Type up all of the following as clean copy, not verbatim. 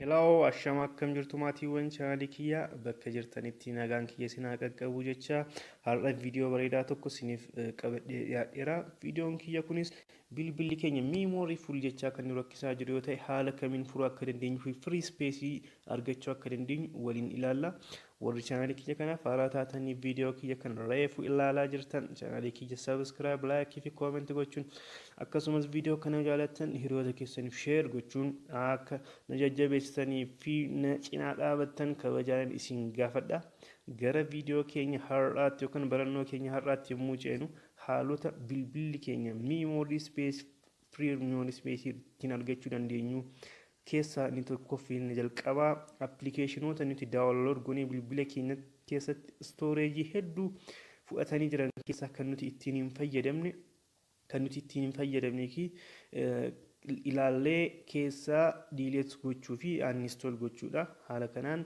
Hello, ashama, akkam jirtu maatiiwwan chaanalii kiyyaa? Bakka jirtanitti nagaan kiyya isin haa qaqqabu jecha, har'a viidiyoo bareedaa tokko isiniif qabadhee dhiyaadheera. Viidiyoon kiyya kunis bilbilli keenya memory full jechaa kan nu rakkisaa jiru yoo ta'e, haala kamiin furuu akka dandeenyu fi free space argachuu akka dandeenyu waliin ilaalla. Warri chaanalii kiyya kanaaf haaraa taatanii viidiyoo kiyya kan reefu ilaalaa jirtan, chaanalii kiyya subscribe, like fi comment gochuun, akkasumas viidiyoo kana jaalattan hiriyoota keessaniif share gochuun akka na jajjabeessitanii fi na cinaa dhaabattan kabajaan isin gaafadha. Gara viidiyoo keenya har'aatti yookaan barannoo keenya har'aatti yommuu ceenu, haalota bilbilli keenya memory space, free memory space ittiin argachuu dandeenyu keessaa inni tokko fi inni jalqabaa, appilikeeshinoota nuti download goonee bilbila keenya keessatti storage hedduu fudhatanii jiran keessaa kan nuti ittiin hin fayyadamne fi ilaallee keessaa delete gochuu fi uninstall gochuudha. Haala kanaan,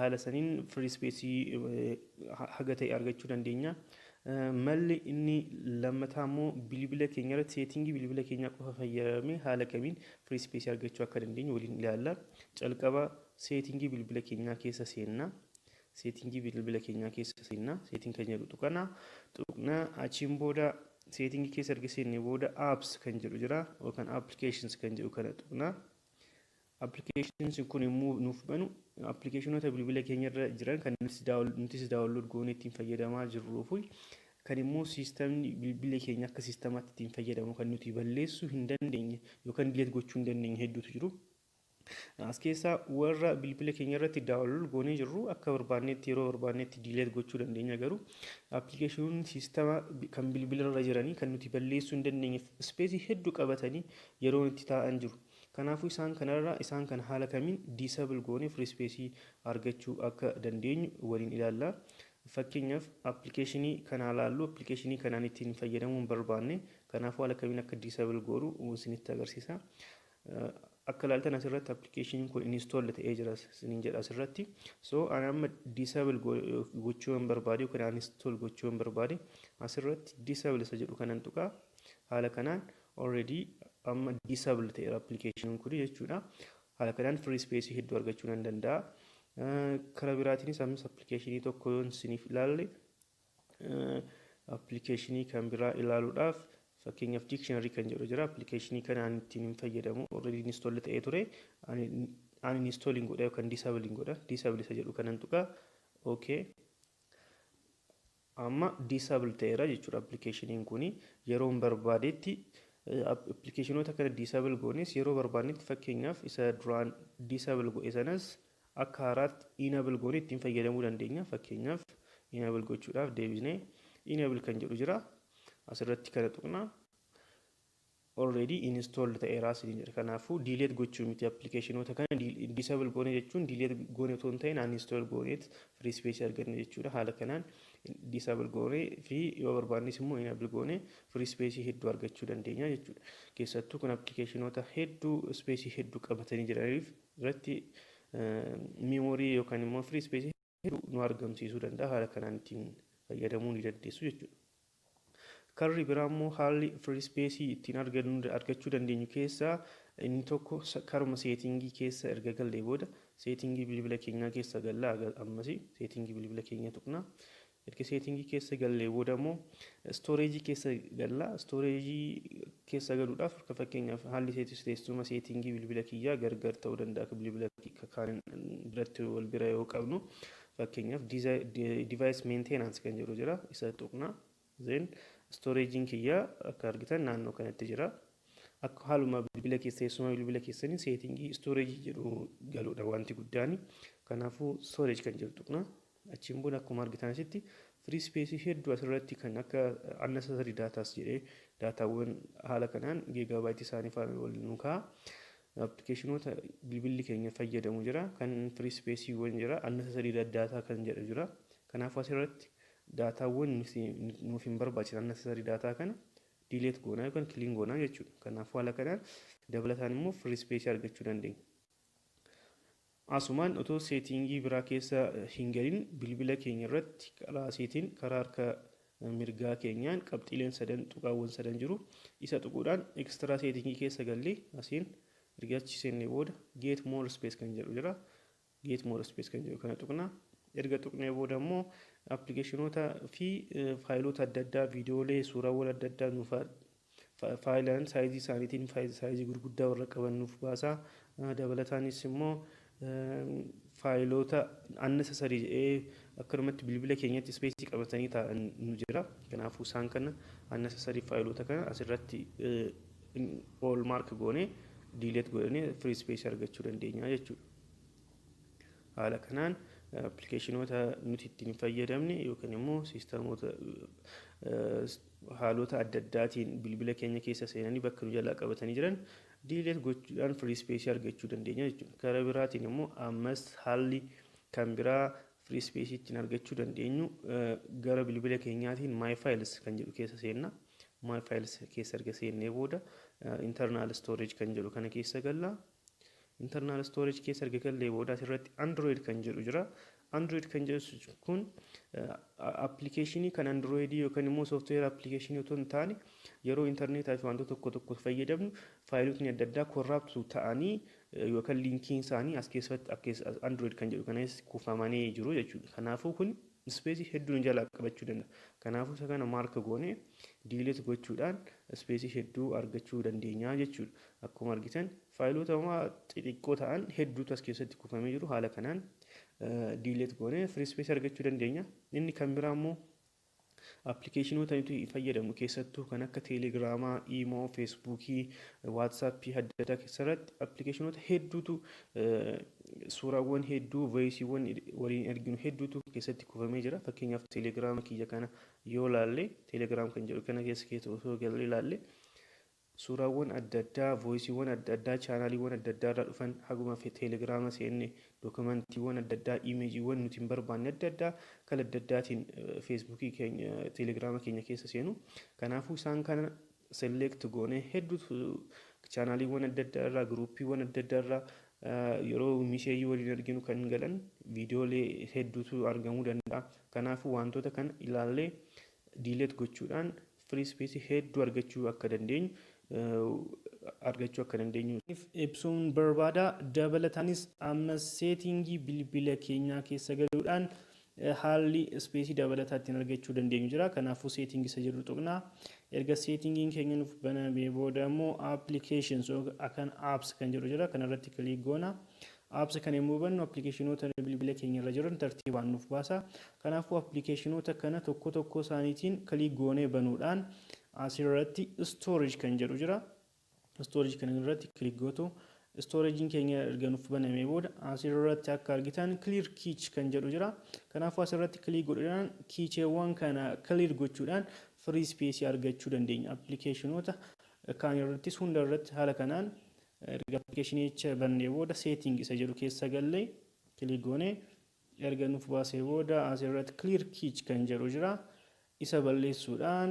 haala saniin free space haga ta'e argachuu dandeenya. Malli inni lammataa immoo bilbila keenya irratti setting bilbila keenyaa qofa fayyadamee haala kamiin free space argachuu akka dandeenyu waliin ilaalla. Calqaba setting bilbila keenyaa keessa seenna. Setting bilbila keenyaa keessa seenna. Setting kan jedhu tuqana. Tuqna, achiin booda setting keessa erga seenne booda apps kan jedhu jira, yookaan applications kan jedhu kana tuqna. Applications kun immoo nuuf banu appilikeeshinoota bilbila keenya irra jiran kan nutis download goonee ittiin fayyadamaa jirruu fi kan immoo siistamni bilbila keenya akka siistamaatti ittiin fayyadamu kan nuti balleessuu hin dandeenye yookaan delete gochuu hin dandeenye hedduutu jiru. As keessaa warra bilbila keenya irratti download goonee jirru akka barbaannetti yeroo barbaannetti delete gochuu dandeenya, garuu appilikeeshinoonni siistama kan bilbila irra jiranii kan nuti balleessuu hin dandeenye space hedduu qabatanii yeroo itti taa'an jiru. Kanaafuu isaan kanarra isaan kana haala kamiin disable goonee free space argachuu akka dandeenyu waliin ilaalla. Fakkeenyaaf appilikeeshinii kana ilaallu. Appilikeeshinii kanaan ittiin fayyadamuu hin barbaanne, kanaafuu haala kamiin akka disable goonu isinitti agarsiisa. Akka ilaaltan asirratti appilikeeshiniin kun install ta'ee jira isiniin jedha asirratti. So ani amma disable gochuu hin barbaade yookaan uninstall gochuu hin barbaade, asirratti disable isa jedhu kanan tuqaa. Haala kanaan already amma disable ta'eera appilikeeshiniin kun jechuudha. Haala kanaan free space hedduu argachuu nan danda'a. Karaa biraatiinis ammas appilikeeshinii tokko yoon isiniif ilaalle, appilikeeshinii kan biraa ilaaluudhaaf, fakkeenyaaf dictionary kan jedhu jira. Appilikeeshinii kanaan ittiin hin fayyadamu, already install ta'ee ture. Ani install hin godha yookaan disable hin godha. Disable isa jedhu kanan tuqaa. Okay. Amma disable ta'eera jechuudha appilikeeshiniin kuni. Yeroo hin barbaadetti appilikeeshinoota kana disable goones yeroo barbaadnetti, fakkeenyaaf isa duraan disable godhe sanas akka haaraatti enable goone ittiin fayyadamuu dandeenya. Fakkeenyaaf enable gochuudhaaf deebisnee enable kan jedhu jira. Asirratti kana tuqna. Already installed ta'eera isiniin jedha. Kanaafuu delete gochuu miti, appilikeeshinoota kana disable goone jechuun delete goone otoo hin ta'in uninstall gooneet free space arganne jechuudha. Haala kanaan disable goone fi yoo barbaannes immoo enable goone free space hedduu argachuu dandeenya jechuudha. Keessattuu kun appilikeeshinoota hedduu space hedduu qabatanii jiraniif irratti memory yookaan immoo free space hedduu nu argamsiisuu danda'a. Haala kanaan ittiin fayyadamuu ni dandeessu jechuudha. Karri biraa immoo haalli free space ittiin argachuu dandeenyu keessaa inni tokko karuma setting keessa erga gallee booda, setting bilbila keenyaa keessa galla. Ammas setting bilbila keenyaa tuqna. Erga setting keessa gallee booda immoo storage keessa galla. Storage keessa galuudhaaf, akka fakkeenyaaf haalli teessuma setting bilbila kiyyaa gargar ta'uu danda'a akka bilbila kaan biratti wal bira yoo qabnu. Fakkeenyaaf device maintenance kan jedhu jira, isa tuqna. Then storageiin kiyyaa akka argitan naannoo kanatti jira. Akka haaluma bilbila keessa teessuma bilbila keessanii setting storage jedhu galuudha wanti guddaan. Kanaafuu storage kan jedhu tuqna. Achiin booda akkuma argitan asitti free space hedduu asirratti kan akka unnecessary datas jedhee daataawwan haala kanaan gigabyte isaanii faana wal nu kaa'a. Appilikeeshinoota bilbilli keenya fayyadamu jira. Kan free spaceiiwwan jira. Unnecessary data kan jedhu jira. Kanaafuu asirratti daataawwan nuuf hin barbaachisan, unnecessary data kana delete goonaa yookaan clean goonaa jechuudha. Kanaafuu haala kanaan dabalataan immoo free space argachuu dandeenya. Asumaan otoo setting biraa keessa hin galin bilbila keenya irratti karaa asiitiin karaa harka mirgaa keenyaan qabxiileen sadan, tuqaawwan sadan jiru. Isa tuquudhaan extra setting keessa gallee, asiin Erga achi seennee booda "Get more space" kan jedhu jira. "Get more space" kan jedhu kana tuqna. Erga tuqnee booda immoo appilikeeshinoota fi faayilota adda addaa, viidiyoolee, suuraawwan adda addaa nuuf faayilaan saayizii isaaniitiin saayizii gurguddaa warra qaban nuuf baasa. Dabalataanis immoo faayilota unnecessary jedhee akkanumatti bilbila keenyatti space qabatanii taa'an nu jira. Kanaafuu isaan kana, unnecessary faayilota kana, asirratti all mark goonee delete godhanii free space argachuu dandeenya jechuudha. Haala kanaan appilikeeshinoota nuti ittiin fayyadamne yookiin immoo siistamoota haalota adda addaatiin bilbila keenya keessa seenanii bakka nu jalaa qabatanii jiran delete gochuudhaan free space argachuu dandeenya jechuudha. Karaa biraatiin immoo ammas haalli kan biraa free space ittiin argachuu dandeenyu gara bilbila keenyaatiin "My files" kan jedhu keessa seenna. "My files" keessa erga seennee booda "Internal storage" kan jedhu kana keessa galla. "Internal storage" keessa erga gallee booda asirratti "Android" kan jedhu jira. "Android" kan jedhu kun appilikeeshinii kan Androidii yookaan immoo software appilikeeshinii otoo hin taane, yeroo intarneetaa fi wantoota tokko tokko fayyadamnu faayilotni adda addaa corrupt ta'anii yookaan linkiin isaanii as keessatti "Android" kan jedhu kanas kuufamanii jiru jechuudha. Kanaafuu kun space hedduu nu jalaa qabachuu danda'a. Kanaafuu isa kana mark goonee delete gochuudhaan space hedduu argachuu dandeenya jechuudha. Akkuma argitan faayilota xixiqqoo ta'an hedduutu as keessatti kuufamee jiru. Haala kanaan delete goonee free space argachuu dandeenya. Inni kan biraa immoo appilikeeshinoota nuti fayyadamnu keessattuu kan akka Teelegiraamaa, Iimoo, Feesbuukii, Waatsaappii adda addaa keessarratti appilikeeshinoota hedduutu, suuraawwan hedduu, voiceiiwwan waliin erginu hedduutu keessatti kuufamee jira. Fakkeenyaaf Teelegiraama kiyya kana yoo laalle, "Telegram" kan jedhu kana keessa keessa osoo galee ilaalle, suuraawwan adda addaa, voiceiiwwan adda addaa, chaanaaliiwwan adda addaa irraa dhufan, haguma Teelegiraama seenne dookumantiiwwan adda addaa, iimeejiiwwan nuti hin barbaanne adda addaa kan adda addaatiin Feesbuukii keenya, Teelegiraama keenya keessa seenu. Kanaafuu isaan kana select goonee hedduutu chaanaaliiwwan adda addaa irraa, giruuppiiwwan adda addaa irraa yeroo message waliin arginu kan galan viidiyoolee hedduutu argamuu danda'a. Kanaafuu wantoota kana ilaallee delete gochuudhaan free space hedduu argachuu akka dandeenyu ibsuun barbaada. Dabalataanis amma setting bilbila keenyaa keessa galuudhaan haalli space dabalataa ittiin argachuu dandeenyu jira. Kanaafuu "Setting" isa jedhu tuqnaa. Erga settingiin keenya nuuf banamee booda immoo "Applications" yookaan "Apps" kan jedhu jira. Kanarratti click goona. "Apps" kan yommuu bannu appilikeeshinoota bilbila keenya irra jiran tartiibaan nuuf baasa. Kanaafuu appilikeeshinoota kana tokko tokko isaaniitiin click goonee banuudhaan asirratti "Storage" kan jedhu jira. "Storage" kan irratti click gootu. Storageiin keenya erga nuuf banamee booda asirratti akka argitan "Clear cache" kan jedhu jira. Kanaafuu asirratti click godhuudhaan cacheewwan kana clear gochuudhaan free space argachuu dandeenya. Appilikeeshinoota kaan irrattis hunda irratti haala kanaan erga appilikeeshinicha bannee booda "Setting" isa jedhu keessa gallee click goonee erga nuuf baasee booda asirratti "Clear cache" kan jedhu jira. Isa balleessuudhaan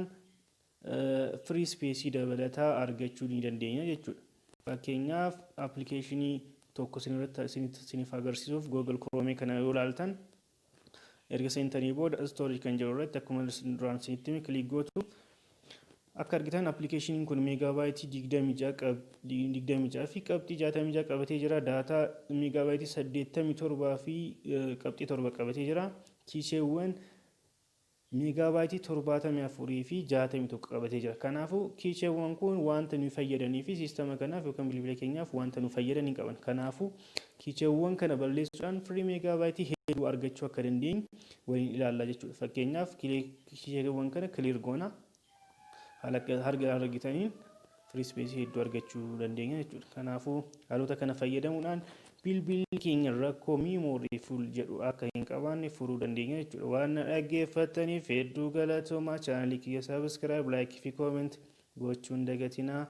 free space dabalataa argachuu ni dandeenya jechuudha. Fakkeenyaaf appilikeeshinii tokko isinirratti isiniif agarsiisuuf Google Chrome kana yoo ilaaltan, erga seentanii booda "Storage" kan jedhu irratti akkuma duraan isinitti hime click gootu. Akka argitan appilikeeshiniin kun meegaabaayitii 26 fi qabxii 66 qabatee jira. Daataa meegaabaayitii 87 fi qabxii 7 qabatee jira. Cacheewwan meegaabaayitii 74 fi 61 qabatee jira. Kanaafuu cacheewwan kun wanta nu fayyadanii fi siistama kanaaf yookaan bilbila keenyaaf wanta nu fayyadan hin qaban. Kanaafuu cacheewwan kana balleessuudhaan free meegaabaayitii hedduu argachuu akka dandeenyu waliin ilaallaa jechuudha. Fakkeenyaaf cacheewwan kana clear goona. Haala argitaniin free space hedduu argachuu dandeenya jechuudha. Kanaafuu haalota kana fayyadamuudhaan bilbilli keenya rakkoo "memory full" jedhu akka hin qabaanne furuu dandeenya jechuudha. Waan na dhaggeeffattaniif hedduu galatoomaa. Chaanalii kiyya subscribe, like fi comment gochuun dagatinaa.